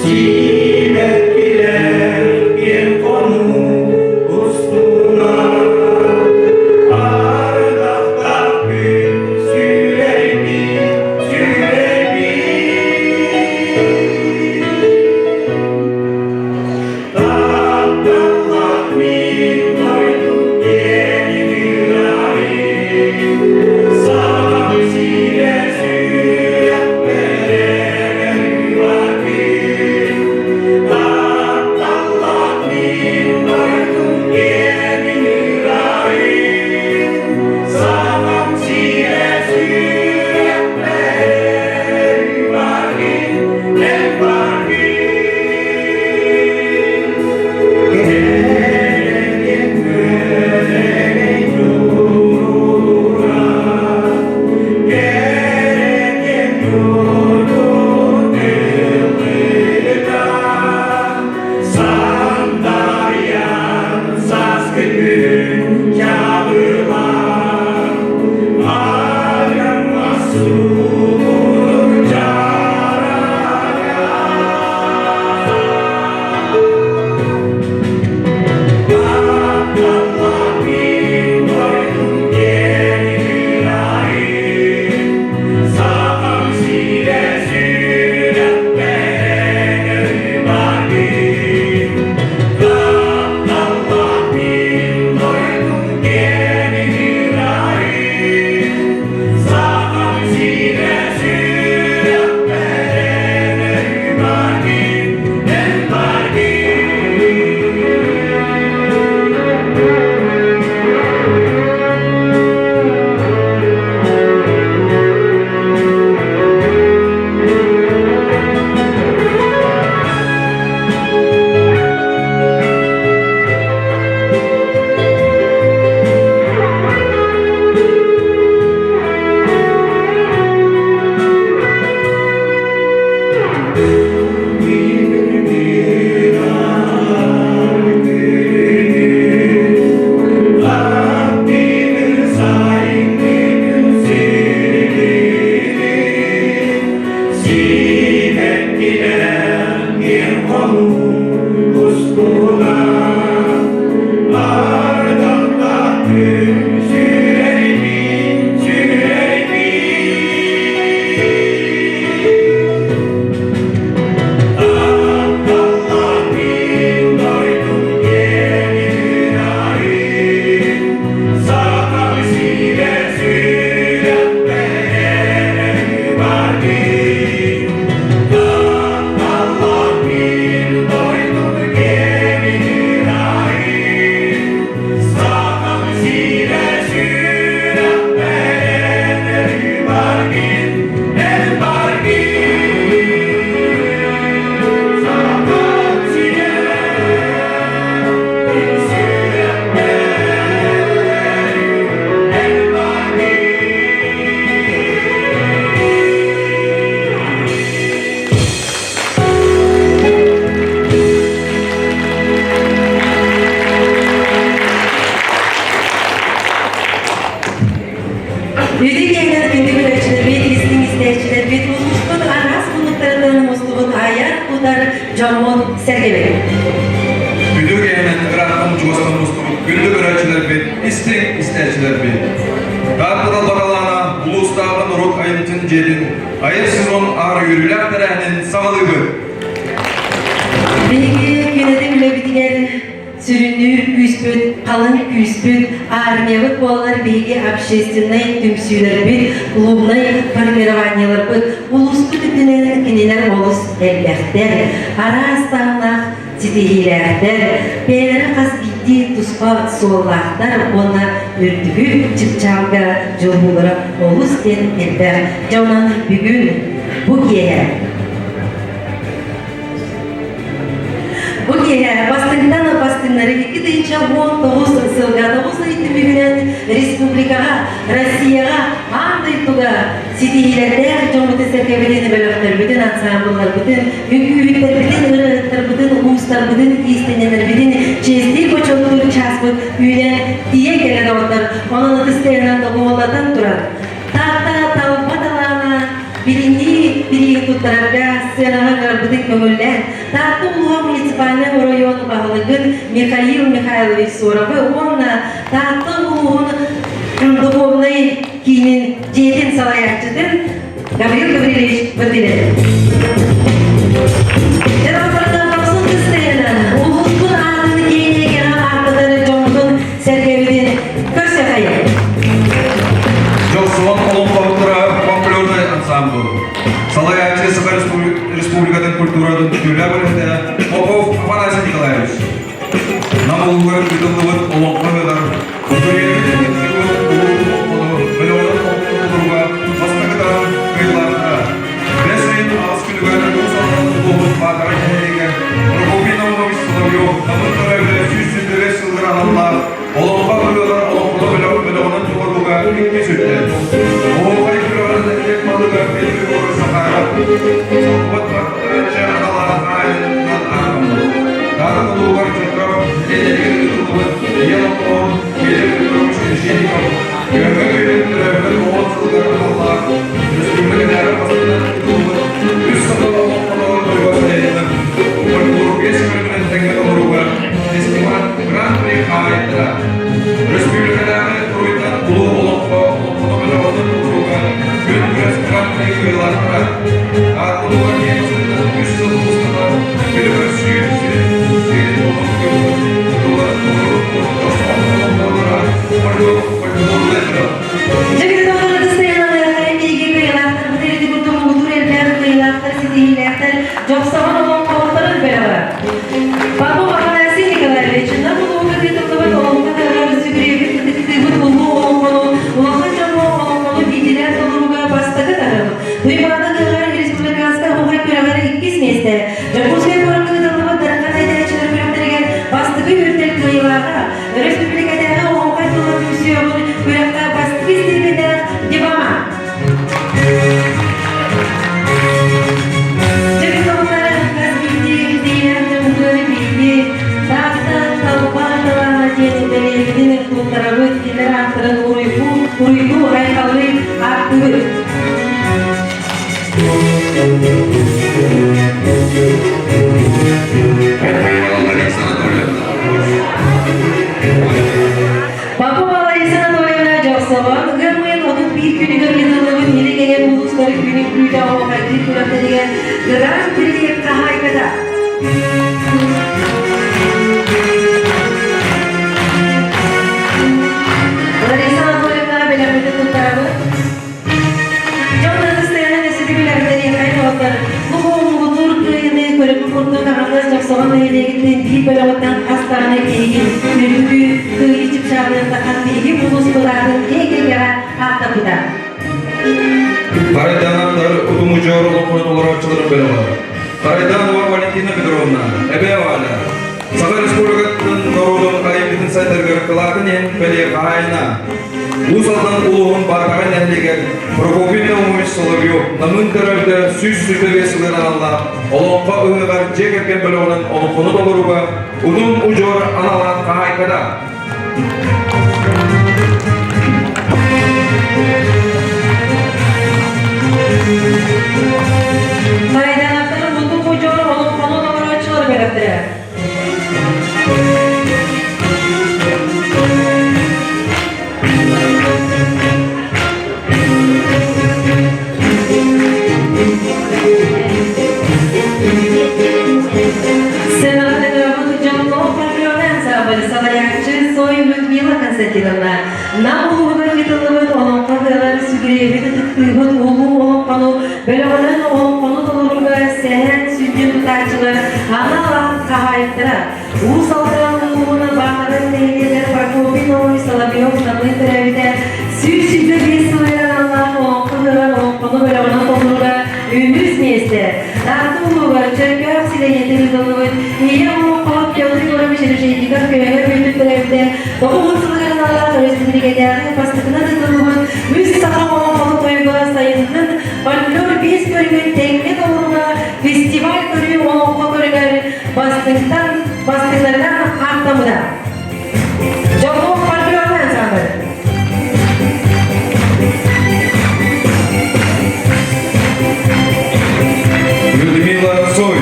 Сибэккилэр киэҥ хонуу устунан ардахтаах күн сүүрэрбит, сүүрэрбит. Тапталлаах мин дойдум киэҥ ыырайын, Сахам сирэ сүрэхпэр өрүү Тапталлаах мин дойдум киэҥ ыырайын, Сахам сирэ сүрэхпэр өрүү эн баргын. Үтүө киэһэнэн күндү көрөөччүлэрбит, истиҥ истээччилэрбит, улууспут араас муннуктарыттан мустубут айар-тутар дьоммут сэргэбит. Үтүө киэһэнэн ыраахтан чугастан мустубут күндү көрөөччүлэрбит, истиҥ истээччилэрбит. Таатта Баралаана улуустааҕы норуот айымньытын дьиэтин айар сезон аар үөрүүлээх тэрээһинин саҕалыыбыт. Биһиги күнэтин үлэбитигэр сүрүннүүр күүспүт, халыҥ күүспүт, армиябыт буолар биһиги общественнай түмсүүлэрбит, клубнай формированиеларбыт, улууспут үрдүнэн кинилэр олус элбэхтэр, араас таһымнаах ситиһиилээхтэр, бэйэлэрэ хас биирдии туспа суоллаахтар уонна үрдүгү чыпчаалга дьулуһуулара олус диэн элбэх. Дьэ онон бүгүн бу киэһэ Бу киэһэ бастыҥтан бастыҥнары 2019 сылга тоҕус ый түмүгүнэн республикаҕа, Россияҕа, аан дойдуга ситиһиилэрдээх дьоммутун сэргэбитин, бөлөхтөрбүтүн, ансаамбылларбытын, үҥкүүһүттэрбитин, ырыаһыттарбытын, уустарбытын, иистэнньэннэрбитин чиэстиир-бочуоттуур чааспыт үүнэн тиийэн кэлэн олордор. Онон ытыс тыаһынан доҕуһуоллатан туран, Таатта талба талаана билиҥҥи билиини туттарарга сыанаҕа ыҥырарбытын көҥүл. көҥүллээн, Таатта улууһа муниципальнай оройуон баһылыгын Михаил Михайлович Суоровы уонна Таатта улууһун духовнай киинин дьиэтин салайааччытын Гаврил Гаврильевич Владимирович. Дьаһалтарынан кыстайынан улууспут аатын киэҥ ааттатар дьоммутун сэргэбитин көрсө хайа. Дьохсуон олоҥхоһуттара фольклорнай ансамбль. Салайааччы Саха Республикатын культуратын үтүөлээх үлэһитэ Попов Афанасий Николаевич. Нам улууһугар ыытыллыбыт олоҥхо ыһыаҕар Бэс ыйын аҕыс күнүгэр Уус Алдан улууһун Баатаҕай нэһилиэгэр Прокопий Наумович Соловьев Намын төрөөбүтэ 125 сылыгар аналлаах Олоҥхо ырыалар олоҥхону бөлөҕүнэн толорууга иккис үрдэл. Оһуохай күрэҕин нэһилиэк баһылыга Петр Захаров солбуйбат бартыһааччы аналаах хаһаайынынан ааҕыллар. Таатта улууһугар Чөркөөх нэһилиэгэр ыытыллыбыт Ийэ олоҥхоһун Петр Петрович Решетников Көмө күнүн төрөөбүт оҕо сылыгар аналлаах республикатааҕы бастакынан ыытыллыбыт үс саха олоҥхолорун туруга сайыннар фольклор биэс көрүҥүнэн тэҥҥэ толорууга фестиваль Гран-при хаһаайыттара республикатааҕы туруйтан улуу олоҥхо олоҥхону бөлөҕүнэн толорууга күн күрэс Гран-при кыайыылаахтара Ааттылыга киэҥ сылынан үс сыл устата күлүгэр сүүр сирин сирин олоҥхо тутулар Дьохсоҕон олоҥхоһуттарын бөлөҕө. Павлов Афанасий Николаевич, Нам улууһугар ыытыллыбыт олоҥхо ыһыаҕар сүгүрүйэбит ытыктыыбыт улуу олоҥхону улахан дьоҥҥо олоҥхону биирдиилээн толорууга бастакы таһым. Туймаада ыһыаҕар республиканскай оһуохай күрэҕэр иккис миэстэ. Дьокуускай куоракка ыытыллыбыт Дархан этээччилэр күрэхтэригэр бастакы үрдэл кыайыылааҕа, өрөспүүбүлүкэтээҕи оһуохай тыла түмсүөҕүн күрэххэ бастакы истиэпэннээх диплома. Дьэ, хас биирдии китиилээх дьоммутугар биһиги Таатта талба талаана диэн бэлиэбитин туттарабыт, кинилэр ааттарын уруйгуу, уруйгуу айхаллыы ааттыыбыт. Лариса Анатольевна. Попова Лариса Анатольевна Дьохсоҕон ыам ыйын 31 күнүгэр ыытыллыбыт Илин Эҥэр улуустары күнүн күүтэ оһуохайдыыр күрэхтэригэр Гран-при хаһаайката. Лариса Анатольевна бэлэхпитин туттарабыт. Дьон ытыстайынан эсэти билэрдэр доҕоттор, бу муҥутуур кыайыыны көрүҥү курдук аҥардас Дьохсоҕон нэһилиэгиттэн биир бөлөҕүттэн хас даҕаны киһиги үрдүкү кыайыы чыпчаалын тахан биһиги улууспут аатын киэҥ эйгэҕэ ааттаппыта. Тарайдаанаттар утумудьуор олоҥхонун олорооччуларын бөлөҕө. Тарайдаанова Валентина Петровна, Эбээ Валя, Саха Республикатын норуотун айымньытын сайдарыгар кылаатын иһин бэлиэ хаһаайына, Уус Алдан улууһун Баатаҕай нэһилиэгэр Прокопий Наумович Соловьев Намыын төрөөбүтэ 125 сылыгар аналлаах Олоҥхо ыһыаҕар дьиэ кэргэн бөлөҕүнэн олоҥхону толорууга Утум удьуор аналаах хаһаайката. Майданаптар Утум удьуор олоҥхону толорооччулар бөлөхтөрө. Сценаҕа дьоллоох фольклор ансамбль салайааччы Сой Людмила Константиновна Нам улууһугар ыытыллыбыт олоҥхо ыһыаҕар сүгүрүйэбит ытыктыыбыт улуу олоҥхону бөлөҕүнэн олоҥхону толорууга сэһэн сүнньүн тутааччылар анал аат хаһаайыттара Уус Алдан улууһун Баатарын нэһилиэгэр Прокопий Ноой Соловьев Намыын төрөөбүтэ 125 сылыгар аналлаах олоҥхо ыһыаҕар олоҥхону бөлөҕүнэн толорууга үһүс миэстэ. Таатта улууһугар Чөркөөх сэлиэнньэтин ыытыллыбыт Ийэ олоҥхоһут Петр Егорович Решетников көмөҕө бүйтүн төрөөбүтэ 90 сылыгар аналлаах өрөспүүбүлүкэтээҕи бастакынан ыытыллыбыт үс саха олоҥхоһут тойуга сайыннын фольклор биэс көрүҥүн тэҥҥэ толорууга фестиваль көрүү олоҥхо көрүҥэр бастыҥтан бастыҥнарынан ааттаммыта. Дьоллоох фольклорный ансамбль. Людмила Цой.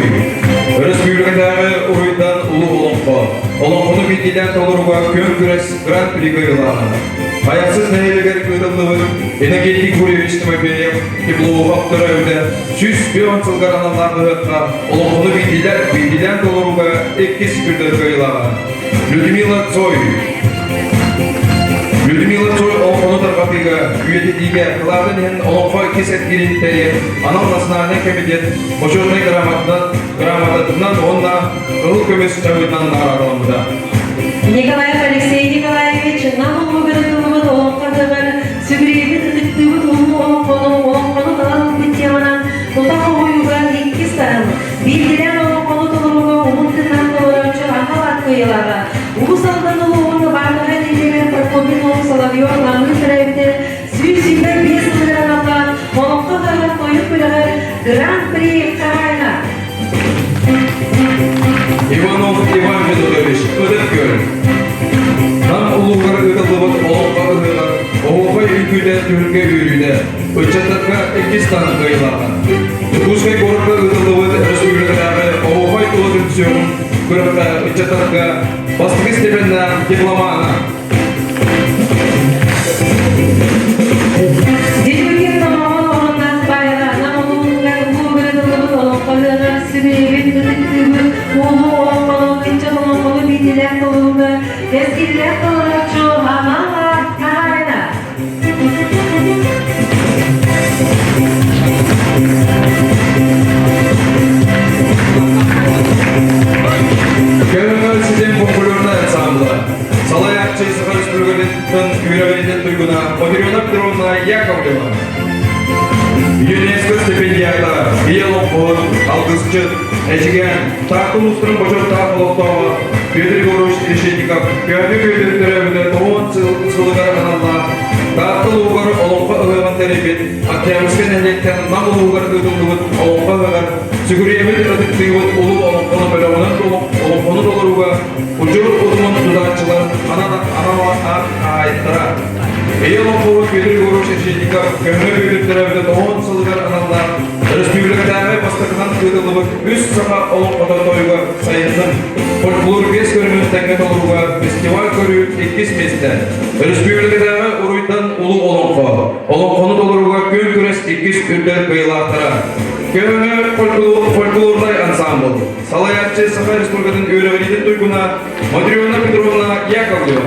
уруйдан улуу олоҥхо. Олоҥхону биирдиилээн толоруга күөн күрэс Гран-при кыайыылааҕа. Хайахсыт нэһилиэгэр ыытыллыбыт Иннокентий Гурьевич Тимофеев Теплоухов төрөөбүтэ 110 сылгар аналлаах ыһыахха олоҥхону биирдиилээн толорууга иккис үрдэл кыайыылааҕа. Людмила Цой. Людмила Цой олоҥхону тарҕатыыга, үйэтитиигэ кылаатын иһин олоҥхо иккис эргиирин тэрийэн анал национальнай комитет бочуотунай грамотатынан, грамотатынан уонна кыһыл көмүс чаһыытынан наҕараадаламмыта. Николаев Алексей Николаевич Нам улууһугар ытыллыбыт олоҥхо ыһыаҕар сүгүрүйэбит ытыктыыбыт улуу олоҥхону олоҥхону талан ылбыт теманан тута хоһуйууга иккис таһым, биирдиилээн олоҥхону толорууга уһун тыыннаах толорооччу анал аат кыайыылааҕа Уус Алдан улууһун Баатаҕай нэһилиэгэр Прокопий Ноев Соловьев Намыын төрөөбүтэ 125 сылыгар аналлаах олоҥхо ыһыаҕар тойук күрэҕэр Гран-при хаһаайына. Иванов Иван Федорович, Ытык Күөл. Нам улууһугар ыытыллыбыт олоҥхо ыһыаҕар оһуохай үҥкүүтэ түһүлгэ үөрүүтэ, ыччаттарга иккис таһым кыайыылааҕа. Дьокуускай куоракка ыытыллыбыт республикатааҕы оһуохай тула түмсүөҕүн күрэххэ ыччаттарга бастакы степеннээх дипломана. Дьүлүкүн номоҕон оруннаах баайла Нам улууһугар улуу ырытыллыбыт олоҥхо ыһыаҕар сүбэйэбит ытыктыыбыт улуу олоҥхону ыччат олоҥхону биирдиилээх толорууга кэскиллээх толорооччу Аман аат хаһаайына. Көрүҥҥэ ситим популярнай ансамбла. Салайааччы Саха Республикатын үөрэҕириитин туйгуна Матрена Петровна Яковлева. ЮНЕСКО стипендиата, Ийэ олоҥхоһут, алгысчыт, Эдьигээн, Таатта улуустарын бочуоттаах олохтооҕо Петр Егорович Решетников Петр Петр төрөөбүтэ тоҕуон сылыгар аналлаах Таатта улууһугар олоҥхо ыһыаҕын тэрийбит Октябрьскай нэһилиэктэн Нам улууһугар ыытыллыбыт олоҥхо ыһыаҕар сүгүрүйэбит ытыктыыбыт улуу олоҥхону бөлөҕүнэн олоҥхону толорууга удьуор утумун тутааччылар анал аат хаһаайыттара Ийэ олоҥхоһут Петр Егорович Решетников көмө Бүөтүр төрөөбүтэ тоҕуон сылыгар аналлаах Республикатааҕы бастакынан ыытыллыбыт үс саха олоҥхото тойугар сайыннын фольклор биэс көрүҥүн тэҥҥэ толорууга фестиваль көрүү иккис миэстэ. Республикатааҕы уруйдан улуу олоҥхо. Олоҥхону толорууга күөн күрэс иккис үрдэл кыайыылаахтара. Көмө фольклорнай ансамбл. Салайааччы Саха Республикатын үөрэҕириитин туйгуна Матрена Петровна Яковлева.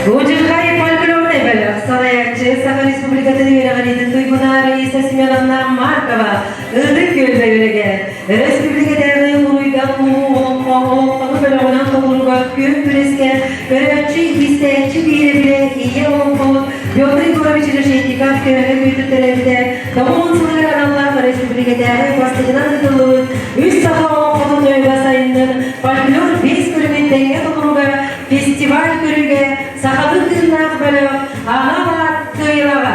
Удьурхай фольклорнай бөлөх салайааччы Саха Республикатын үөрэҕириитин туйгуна Раиса Семеновна Маркова Ытык Күөл бөһүөлэгэ Өрөспүүбүлүкэтээҕи уруйдан улуу олоҥхо олоҥхону бөлөҕүнэн толорууга күөн күрэскэ көрөөччү, истээччи биирэбилэ ийэ олоҥхоһут Петр Егорович Решетников көмө күүтүр төрөөбүтэ тоҕуон сылыгар аналлаах өрөспүүбүлүкэтээҕи бастакынан ыытыллыбыт үс саха олоҥхотун тойуга сайыннын фольклор биэс көрүҥүн тэҥҥэ толорууга фестиваль көрүүгэ сахалыы тыыннаах бөлөх анал аат кыайыылааҕа.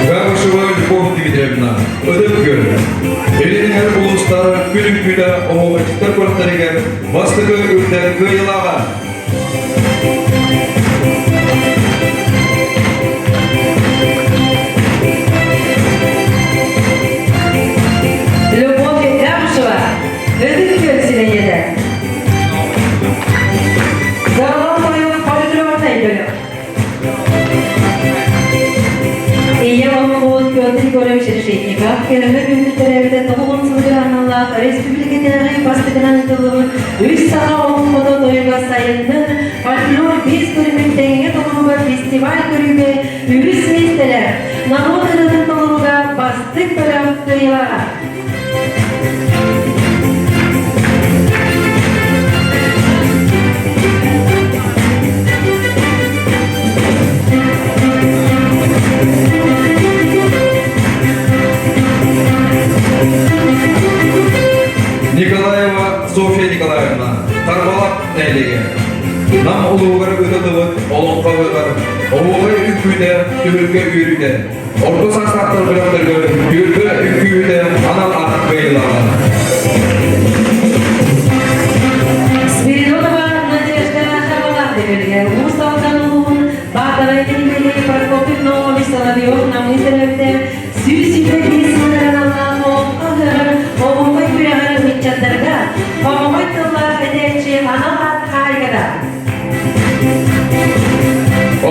Габышева Любовь Дмитриевна, Ытык Күөл. Илин улуустар күн үҥкүүтэ оһуохайдьыттар күрэхтэригэр бастакы үрдэл кыайыылааҕа. Любовь Габышева, Ытык Күөл силэйиэтэ. Дорҕоон тойук фольклорнай бөлөх. Ийэ олоҥхоһут Петр Егорович Решетников кэрэ күндү төрөөбүтэ тоҕуһун сылыгар аналлаах республикатааҕы бастакынан ыытыллыбыт үс саха олоҥхото тойуга сайыннын фольклор биэс көрүҥүн тэҥҥэ толорууга фестиваль көрүүгэ үгүс миэстэлэр норуот ырыатын толорууга бастыҥ бөлөх кыайыылааҕа. Николаева Софья Николаевна, Тарбалак нэһилиэгэ. Нам улууһугар ыытыллыбыт олоҥхо ыһыаҕар оһуохай үҥкүүтэ, түһүлгэ үөрүүтэ, Орто саастаахтар бөлөхтөргө түөлбэ үҥкүүһүтэ анал аат кыайыылааҕа. Спиридонова Надежда Хабалановна. бөһүөлэгэ Уус Алдан улууһун Баатаҕай нэһилиэгэ Прокопий Наумович Соловьев Намыы төрөөбүтэ 125 сылыгар аналлаах Олоҥхо ыһыаҕар оһуохай күрэҕэр ыччаттарга хомоҕой тыллаах этээччи анал аат хаһаайката.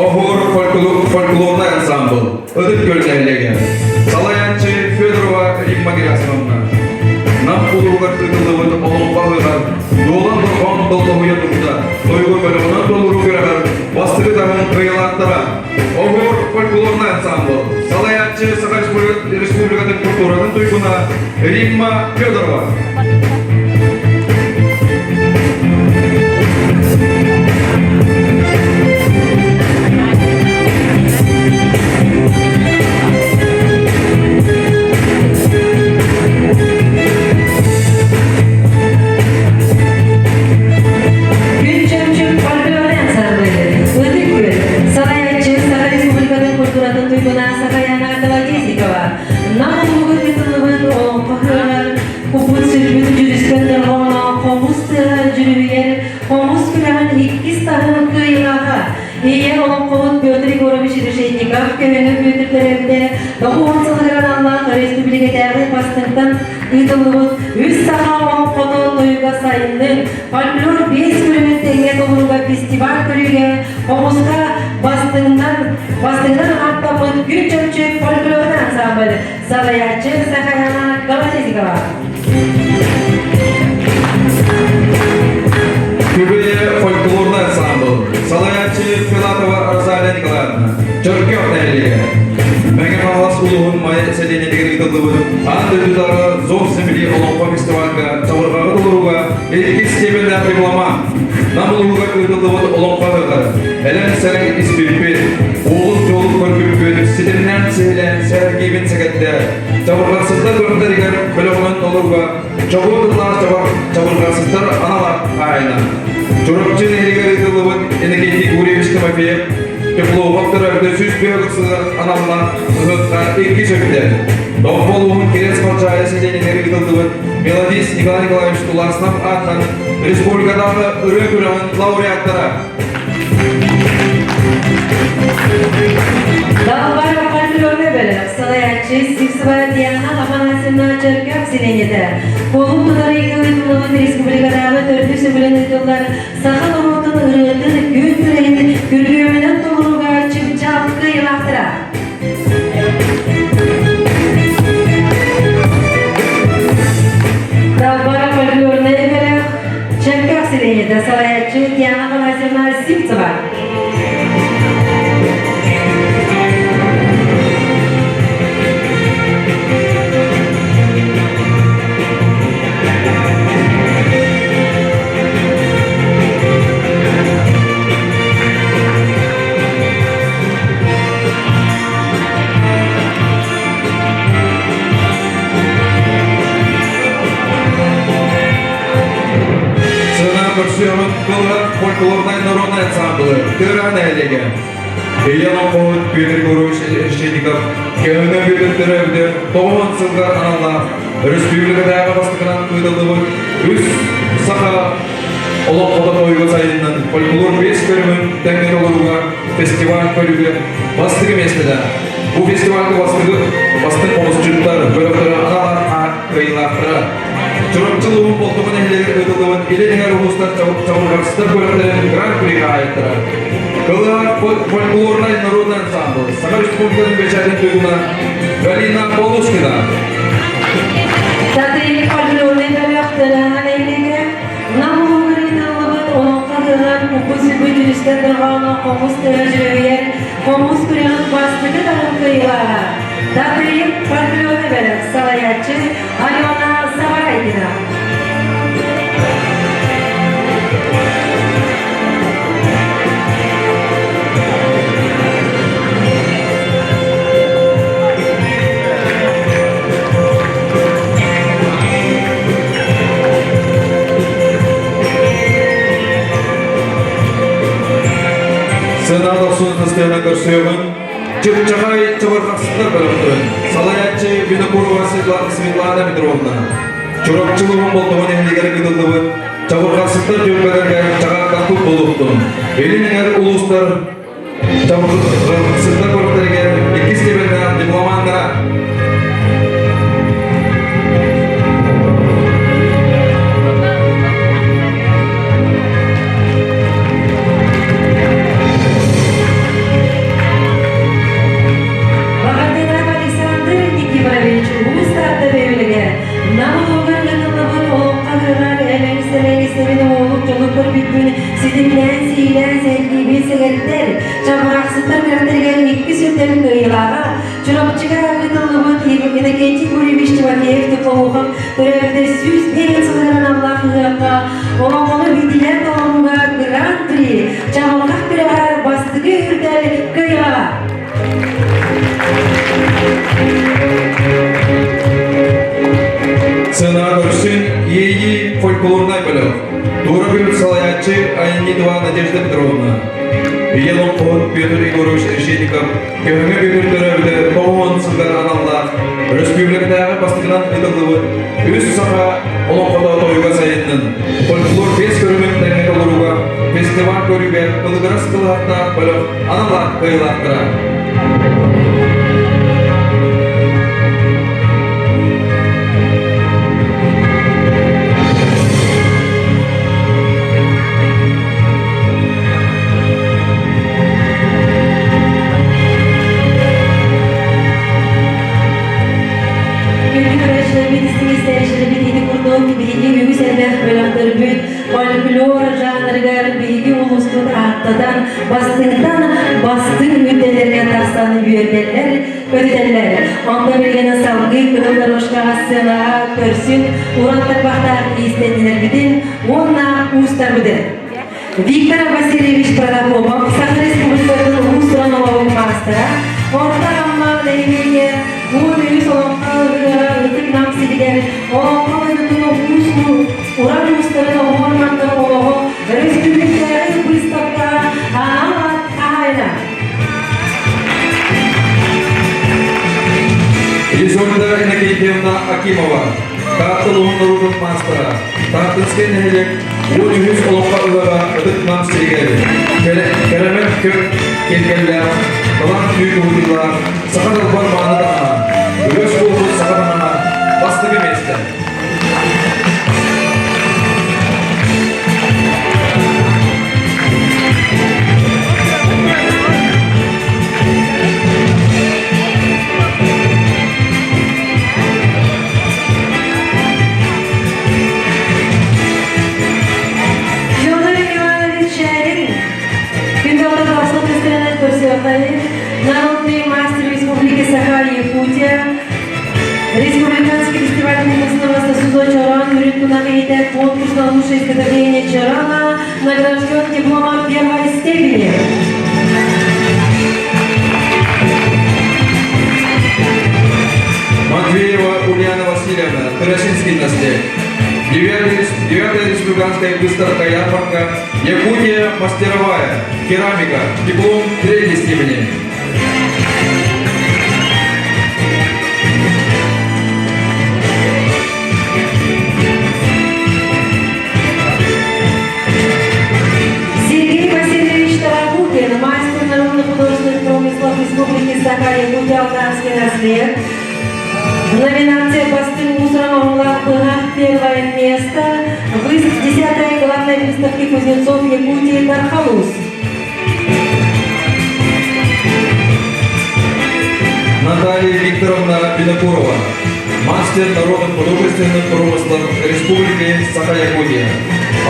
Оһуор фольклорнай ансамбл Ытык Күөл нэһилиэгэ. Салайааччы Федорова Римма Герасимовна. Нам улууһугар ыытыллыбыт олоҥхо ыһыаҕар Дуолан дорҕоон доллоһуйа турда. Тойугу бөлөҕүнэн толоруу күрэҕэр бастакы таһым кыайыылаахтара Оһуор фольклорнай ансамбл. Салайааччы Саха Республикатын культуратын туйгуна Римма Федорова. Күн чөмчөк фольклорный ансамбль Ытык Күөл, салайааччы Саха Республикатын культуратын туйгуна Сахаяна Колодезникова, Нам улууһугар ыытыллыбыт Олоҥхо ыһыаҕар Купут сүрбүт дьүрүскэн дорҕооно хомус тыаһа дьүрүһүйэр хомус күрэҕин иккис таһым кыайыылааҕа Ийэ олоҥхоһут Петр Егорович Решетников көһөҥө Бүөтүр төрөөбүтэ 90 сылыгар аналлаах өрөспүүбүлүкэтээҕи бастыҥтан ыытыллыбыт Үс саха олоҥхото тойуга сайыннын фольклор биэс көрүҥүн тэҥҥэ толорууга фестиваль көрүүгэ хомуска бастыҥнар бастыҥнар ааттаммыт Күн Чөмчөк фольклорный ансамбль салайааччы Сахаяна Колосезикова. Күбэйэ фольклорный ансамбл, салайааччы Филатова Розалия Николаевна, Чөркөөх нэһилиэгэ. Мэҥэ Хаҥалас улууһун Майа сэлиэнньэтигэр ыытыллыбыт аан дойдутааҕы Зов земли олоҥхо фестивальга чабырҕаҕы толорууга иккис степеннээх дипломант, Нам улууһугар ыытыллыбыт олоҥхо ыһыаҕар элэҥ-сэлэҥ испиппит, уолун-дьолун көрбүппүт, ситимнээн сиһилээн сэһэргиибин сэгэттэ, чабырҕахсыттар көрүҥнэригэр бөлөҕүнэн толорууга чобуо тыллаах чабырҕахсыттар анал хаайына. Чурапчы нэһилиэгэр ыытыллыбыт Иннокентий Гурьевич Тимофеев Теплоухов төрөөбүтэ 105 сылыгар аналлаах ыһыахха иккис өттө. Томпо улууһун Кириэс Халдьаайы сэлиэнньэтигэр ыытыллыбыт мелодист Николай Николаевич Туласнов аатынан республикатааҕы ырыа күрэҕин лауреаттара. Далбар фольклорга бөлөх салайааччы Сивцева Диана Афанасьевна Чөркөөх сэлиэнньэтэ. Кулун тутар ыйга ыытыллыбыт республикатааҕы төрдүс сөбүлэн ыытыллар саха норуотун ырыатын күн күрэһин күргүөмүнэн толорууга чыпчаал кыайыылаахтара. Далбар фольклорнай бөлөх Чөркөөх сэлиэнньэтэ салайааччы Диана Афанасьевна Сивцева. Сына көрсүөҕүн кылгас фольклорнай народнай ансамблы Тыараһа нэһилиэгэ. Ийэ олоҥхоһут Петр Егорович Решетников көһөҥө Бүөтүр төрөөбүтэ 90 сылга аналлаах өрөспүүбүлүкэтээҕи бастакынан ыытыллыбыт үс саха олоҥхото тойуга сайыннын фольклор биэс көрүҥүн тэҥҥэ толорууга фестиваль көрүүгэ бастакы миэстэлээх. Бу фестивальга бастакы бастыҥ хомусчуттар бөлөхтөрө анал аат кыайыылаахтара. Чурапчы улууһун Болтоҥо нэһилиэгэр ыытыллыбыт Илин эҥэр улуустар чабырҕахсыттар бөлөхтөрүн Гран-при хаһаайыттара. Кылыһах фольклорнай народный ансамбль Саха Республикатын бэчээтин туйгуна Галина Полушкина. Татыйык фольклорнай бөлөх Тыараһа нэһилиэгэ Нам улууһугар ыытыллыбыт Олоҥхо ыһыаҕар куппут-сүрбүт дьүрүскэн дорҕооно хомус тыаһа дьүрүһүйэр хомус күрэҕин бастакы таһым кыайыылааҕа Татыйык фольклорнай бөлөх салайааччы Алена Сабарайкина. Сына дохсун ыстыана көрсүөҕүн Чыпчахай чабырҕахсыттар бөлөхтөрүн салайааччы Винокурова Светлана Петровна Чурапчылыгын Болтоҥо нэһилиэгэр ыытыллыбыт. Чабырҕахсыттар түөлбэлэргэ чаҕаардахпыт буолуохтун. Илин эҥэр улуустар Чабырҕахсыттар күрэхтэригэр иккис степеннээх дипломаннара. Баҕатыырап Александр Никифорович улуус Таатта бөһүөлэгэ Нам улууһугар ыытыллыбыт олоххо ыһыаҕар эмэҥ-сэмэҥ уолук дьону көрбүппүн ситимнээн сиилээн сэһэргиибин сэҥэрдэр чабырахсыттар күрэхтэригэр иккис үрдэл кыайыылааҕа Чурапчыга ыытыллыбыт Иннокентий Гурьевич Тимофеев Теплоухов төрөөбүтэ 105 сылыгар аналлаах ыһыахха олоҥхону биирдиилээн толорууга Гран-при чабырҕах күрэҕэр бастакы үрдэл кыайыылааҕа. Сцена көрсүн Иэйии фольклорнай бөлөх. Туора күн салайааччы Айаннитова Надежда Петровна. Ийэ олоҥхоһут Петр Егорович Решетников көһөҥө бүгүн төрөөбүтэ тоҕуһун сылгар аналлаах өрөспүүбүлүкэтээҕи бастакынан ыытыллыбыт үс саха олоҥхото тойуга сайыннын фольклор биэс көрүҥүн тэҥҥэ толорууга фестиваль көрүүгэ кылыгырас кылыһахтаах бөлөх анал аат кыайыылаахтара. Күндү көрөөччүлэрбит, истиҥ истээччилэрбит ити курдук биһиги үгүс элбэх бөлөхтөрбүт фольклор жанрыгар биһиги улууспут ааттатан бастыҥтан бастыҥ үрдэллэргэ тахсан үөрдэллэр, көтүтэллэр. Онтон билигин салгыы Кыһыл дорожкаҕа сценаҕа көрсүн уран тарбахтаах иистэнньэлэрбитин уонна уустарбытын. Виктор Васильевич Протопопов, Саха Республикатын уус-уран олоҕун маастара, Орто Амма нэһилиэгэ 13 олоҥхо ыһыаҕар Ытык Нам сиригэр олоҥхо дойдутун уус уран уустарын оһуор-мандар олоҕо өрөспүүбүлүкэтээҕи быыстапкаҕа анал аат хаһаайына. Изольда Иннокентьевна Акимова, Таатта улууһун норуотун маастара, Тааттинскай нэһилиэк 13 олоххо ылара Ытык Нам сиригэр кэрэмэт көп киэргэллээх, талаан түү уһуйуулаах саха далбар мааны таһа, үгэс буолбут саха таҥаһа бастакы миэстэ. Федор Иванович Чарин, Пенталтан Васил Кристианович Көрсөкайын, народный мастер Республики Саха-Якутия, Республиканский фестиваль конкурсного сосуда Чоран Үрүт конкурс на лучшее изготовление Чорана награжден дипломом первой степени. Матвеева Ульяна Васильевна, Тарасинский наслед. Девятая республиканская выставка ярмарка «Якутия мастеровая. Керамика. Диплом третьей степени». Сергей Васильевич Тарабукин, мастер народных художественных промыслов Республики Саха-Якутия, Алтанский наслед. Номинация «Бастыҥ уус-уран оҥоһук» первое место. Вызов 10-й главной выставки кузнецов Якутии Тархалус. Наталья Викторовна Винокурова, мастер народных художественных промыслов Республики Саха-Якутия.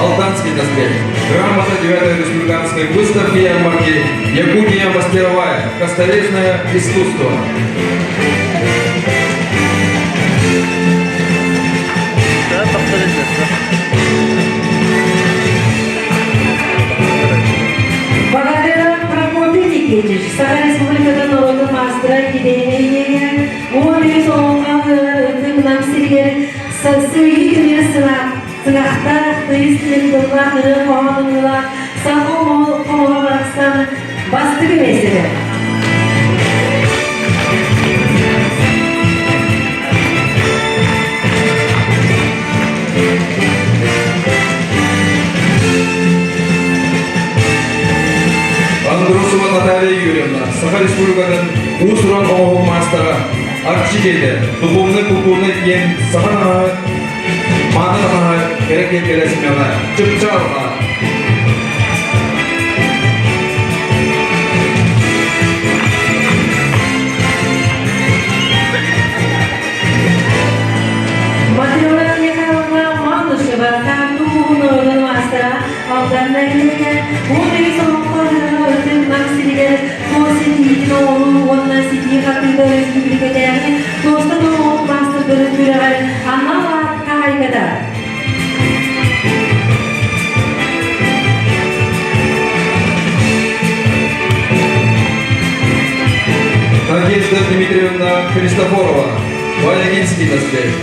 Алданский наслед. Грамота 9 республиканской выставки ярмарки «Якутия мастеровая. Косторезное искусство». Богатыров Прокопий Никитич, Саха Республикатын норуотун маастара идея 13 олоҥхо ытык Нам сиригэр сыыйыы тимир сыҥаахтаах, тыйыс тыллаах ырыа хоһоон ыллаах саха хомоҕо барахсан бастакы миэстэтэ. Андросова Наталья Юрьевна, Саха Республикатын уус-уран оҥоһук маастара, Арчы дьиэтэ, духовнай-культурнай диэн саха таҥаһа, мааны таҥаһа кэрэ киэргэлэ симэҕэ, чыпчаалга. Матрена Михайловна Малышева Таатту маастара Алдан нэһилиэгэ уон үс олоххо ытык Нам сиригэр туос ситиитин оҥоруу уонна ситии хатыыта өрөспүүбүлүкэтээҕи туостан оҥоһук маастардарын күрэҕэр анал аат хаһаайката. Надежда Дмитриевна Христофорова, Валерийский наследие.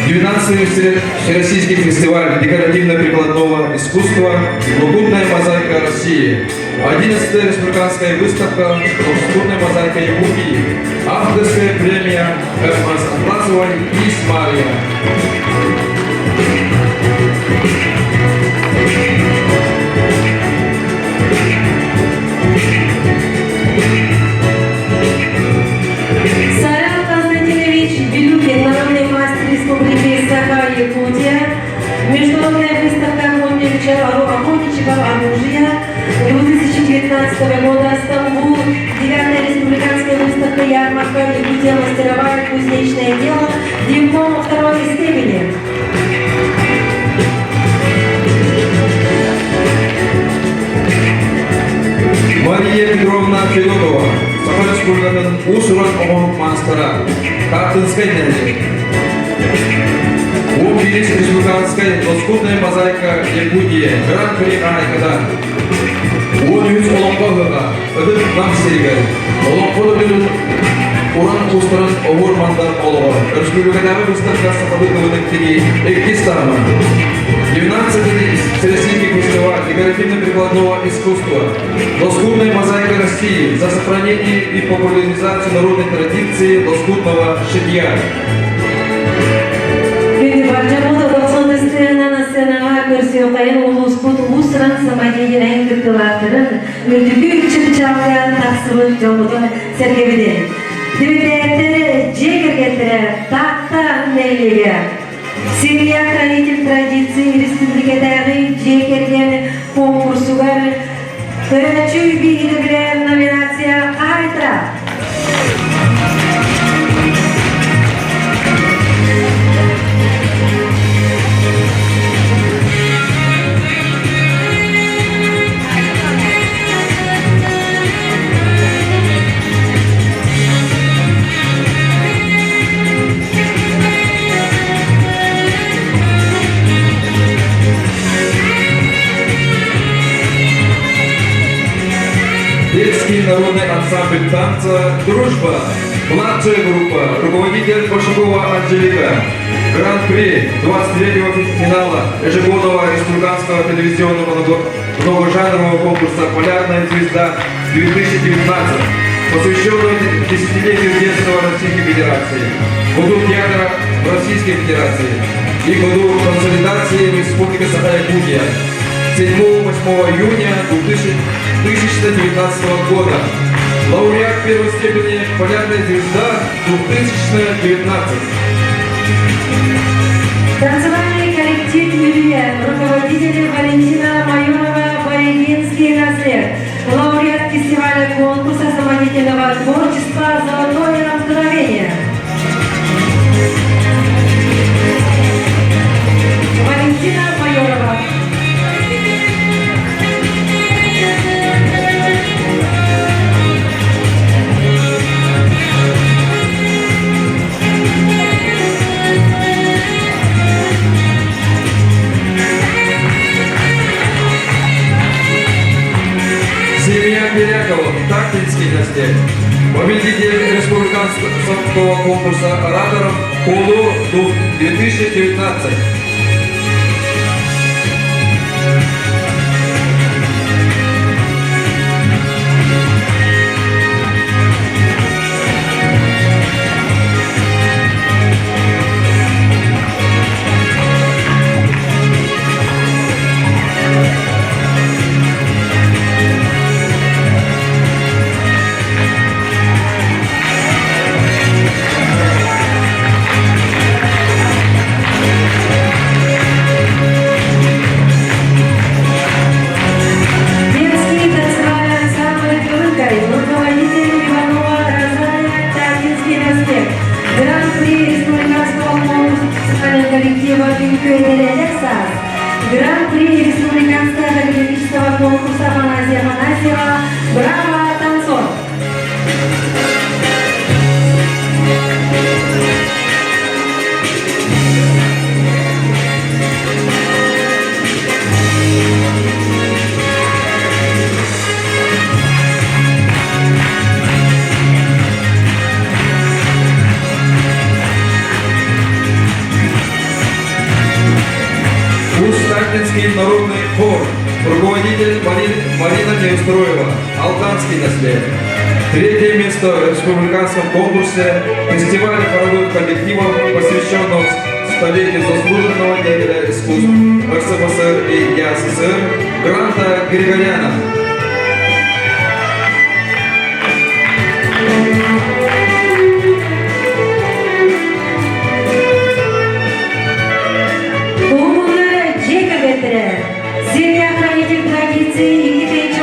12-й Всероссийский фестиваль декоративно-прикладного искусства «Лоскутная мозаика России». 11-я республиканская выставка «Лоскутная мозаика Якутии». Авторская премия М.С. Атласовой и Мария. Сарел Константинович Белюкин, народный мастер Республики Саха-Якутия, Международная выставка охотничьего оружия 2019 года, Стамбул, 9 республиканская выставка ярмарка Якутия мастеровая кузнечное дело, диплом второй степени. Мария Петровна Федотова, Саха Республикатын уус-уран оҥоһук маастара, Тааттынскай нэһилиэк. 11 республиканскай лоскутная мозаика Якутия Гран-при хаһаайката. 13 олоҥхо ыһыаҕа Ытык Нам сиригэр олоҥхо дойдутун уран уустарын оһуор мандар олоҕор өрөспүүбүлүкэтээҕи выставка сахалыы тылын тигии иккис таһыма. 12 Всероссийский фестиваль декоративно-прикладного искусства «Лоскутная мозаика России» за сохранение и популяризацию народной традиции лоскутного шитья. Күндү бар дьоммут дохсун ыстыынан сценаҕа көрсүөххэйин улууспут уус-уран самодеятельнай кыттыылаахтарын үрдүкү чыпчаалга тахсыбыт дьоммутун сэргэбитин. Түмүктээттэр дьиэ кэргэттэрэ Таатта нэһилиэгэ Семья хранитель традиций республикатааҕы дьиэ кэргэн конкурсугар Көрөөччү биһирэбилэ номинация хаһаайыттара. Детский народный ансамбль танца «Дружба». Младшая группа, руководитель Башакова Анжелика. Гран-при 23-го финала ежегодного республиканского телевизионного многожанрового конкурса «Полярная звезда-2019», посвященного десятилетию детства Российской Федерации, году театра в Российской Федерации и году консолидации Республики Саха-Якутия 7-8 июня 2019 года. Лауреат первой степени «Полярная звезда» 2019. Танцевальный коллектив «Юлия», руководитель Валентина Майорова, Борегинский наслед. Лауреат фестиваля конкурса самодеятельного творчества «Золотое мгновение». Валентина Майорова. Семья Белякова, Тактинский наслед. Победитель республиканского конкурса ораторов КУЛУ 2019. Афанасьева «Браво, танцор!» Усть-Таттинский народный хор. Руководитель Марина Неустроева. Алданский наслед. Третье место в республиканском конкурсе фестиваля хоровых коллективов, посвященного столетию заслуженного деятеля искусств РСФСР и ЯССР Гранта Григоряна. Уһуннары дьиэ кэргэттэрэ Семья хранитель традиций 2019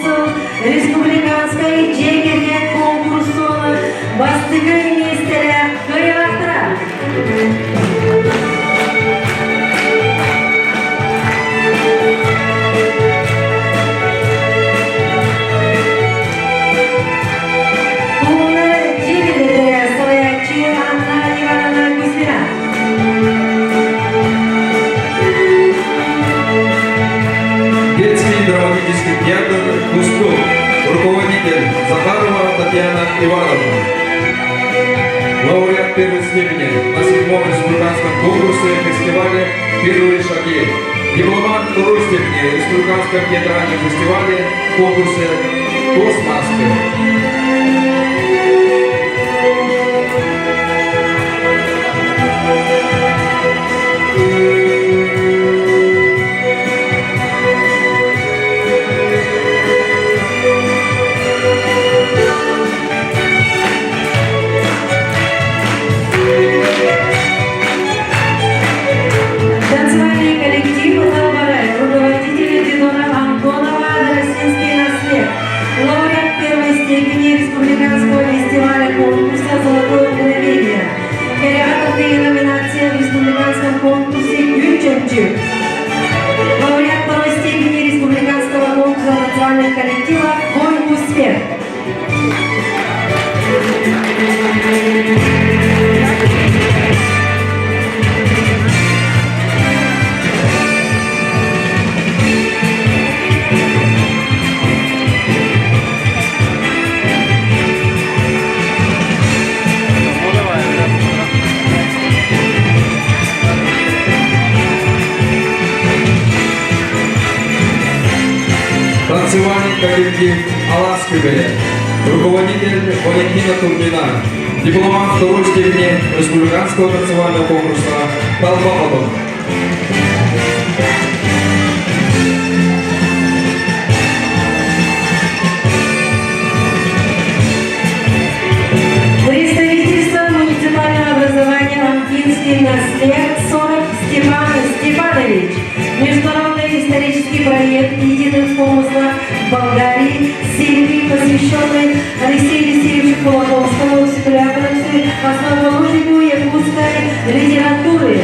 сыл республиканскай дьиэ кэргэн конкурсун бастакы миэстэлээх кыайыылаахтара. Уһуннары дьиэ кэргэттэрэ салайааччы Анна Ивановна Кузьмина. Детский драматический театр «Кустук». Руководитель Захарова Татьяна Ивановна. Лауреат первой степени на седьмом республиканском конкурсе фестивале «Первые шаги». Дипломант второй степени в республиканском театральном фестивале конкурсе «Космаскер». Танцевальный коллектив «Далбарай», руководитель Дидона Антонова, Росинский наслед. Лауреат первой степени республиканского фестиваля конкурса «Золотое мгновение». Хореография номинация в республиканском конкурсе «Гүл Лауреат второй степени республиканского конкурса национальных коллективов «Твой успех». Танцевальный коллектив «Алас Күбэйэ». Руководитель Валентина Турбина. Дипломант второй степени республиканского танцевального конкурса «Талба. Представительство муниципального образования Амгинский наслед 40 Степан Степанович. Международный исторический проект единых помыслов в Болгарии, серии, посвященной Алексею Елисеевичу Кулаковскому, основоположнику якутской литературы.